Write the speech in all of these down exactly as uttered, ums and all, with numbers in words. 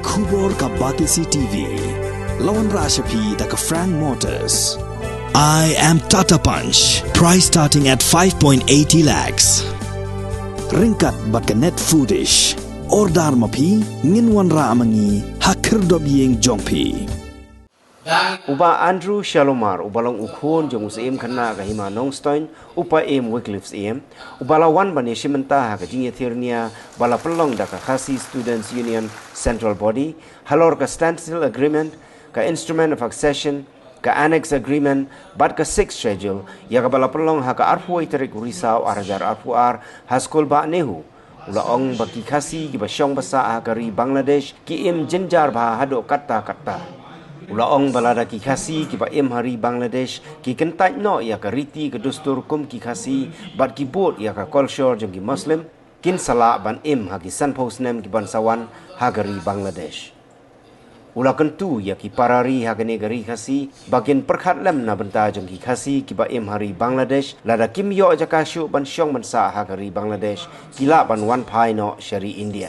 Khubor ka Batesi T V. La wanrah sha phi da ka Frank Motors. I am Tata Punch. Price starting at five point eighty lakhs. Ryngkat bad ka Net Foodish. Order ma phi, ngin wanrah ma ngi ha khyrdop ïing jong phi. U Bah Andrew Shalomar, uba long u khun jong u Syiem khynnah ka Hima Nongstoiñ, u Paiem Wycliffe Syiem, uba la wan ban ïashim bynta ha ka jingïathir nia ba la pynlong da ka Khasi Students Union Central Body, halor ka Standstill Agreement, ka Instrument of Accession, ka Annex Agreement, bad ka Sixth Schedule, ïa kaba la pynlong ha ka arphew wei tarik u Risaw ar hajar arphew ar, ha skul Bah Nehu. U la ong ba ki Khasi kiba shong ba sah ha ka ri Bangladesh ki im jynjar bha haduh katta katta. U la ong ba lada ki Khasi kiba im ha ri Bangladesh ki kyntait noh ïa ka riti ka dustur kum ki Khasi bad ki bud ïa ka kolshor jong ki Muslim, kin sa lah ban im ha ki sanphew snem kiban sa wan ha ka ri Bangladesh. U la kyntu ïa ki para ri ha kane ka ri Khasi ba kin pyrkhat lem na bynta jong ki Khasi kiba im ha ri Bangladesh, lada kim ïoh jaka shuh ban shong ban sah ha ka ri Bangladesh, ki lah ban wan phai noh sha ri India.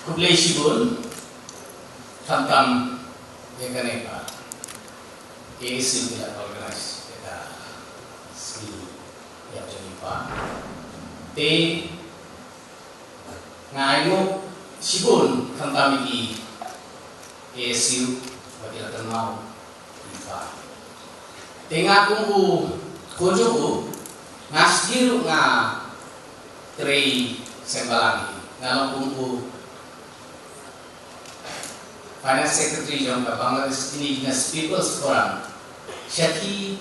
Khublei shibun, khamtam ïa kane ka K S U ki la organize ïa ka sngi ïa jong i pa. Te nga ainguh shibun khamtam ïa ki K S U ba ki la kynmaw ïa i pa. Te nga kum u khun jong u, nga sdie ruh nga trei seng balang hi. Nga long kum u Finance Secretary jong ka Bangladesh Indigenous People's Forum. Shathie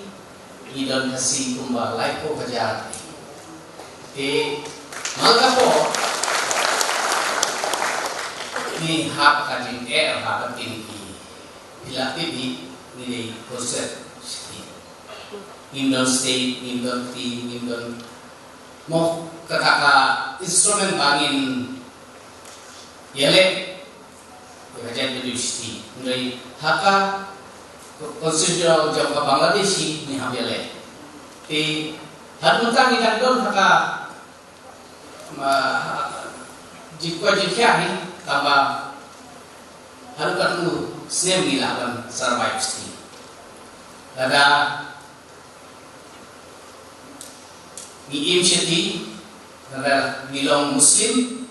ngi don Khasi kumba laiphew hajar. Te man ka por ngi hap ka jingeh ha ka kine ki, phi la tip hi, ngi dei constituency. Ngim don state, ngim don kti, ngim don mo kata ka instrument ba ngin ïaleh ïa ka jaitbynriew Siti. Hynrei ha ka constitution jong ka Bangladesh hi ngi hap ïaleh. Te haduh mynta ngi dang don ha ka, ma, jingkwah jingkhiah hi, tangba haduh katno snem ngi lah ban survive Siti. Lada ngi im shati, lada ngi long Muslim,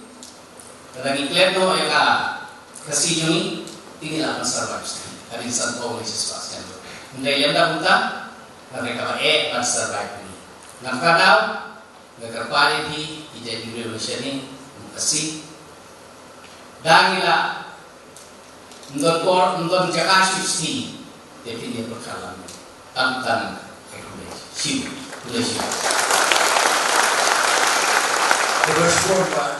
lada ngi klet noh ïa ka Khasi jong ngi, te ngi lah ban survive. Hadien sanphew ne shispah snem. Hynrei lymda kumta, lada kaba eh ban survive ngi. Namar kata, nga kyrpad ïa phi, ki jaitbynriew ngi shane, Khasi. Da ngi la ym don por, ym don jaka shuh shuh, te phin ïa pyrkhat lang. Tang tang, eh, khublei shibun, khublei shibun. Khublei shibun, Bah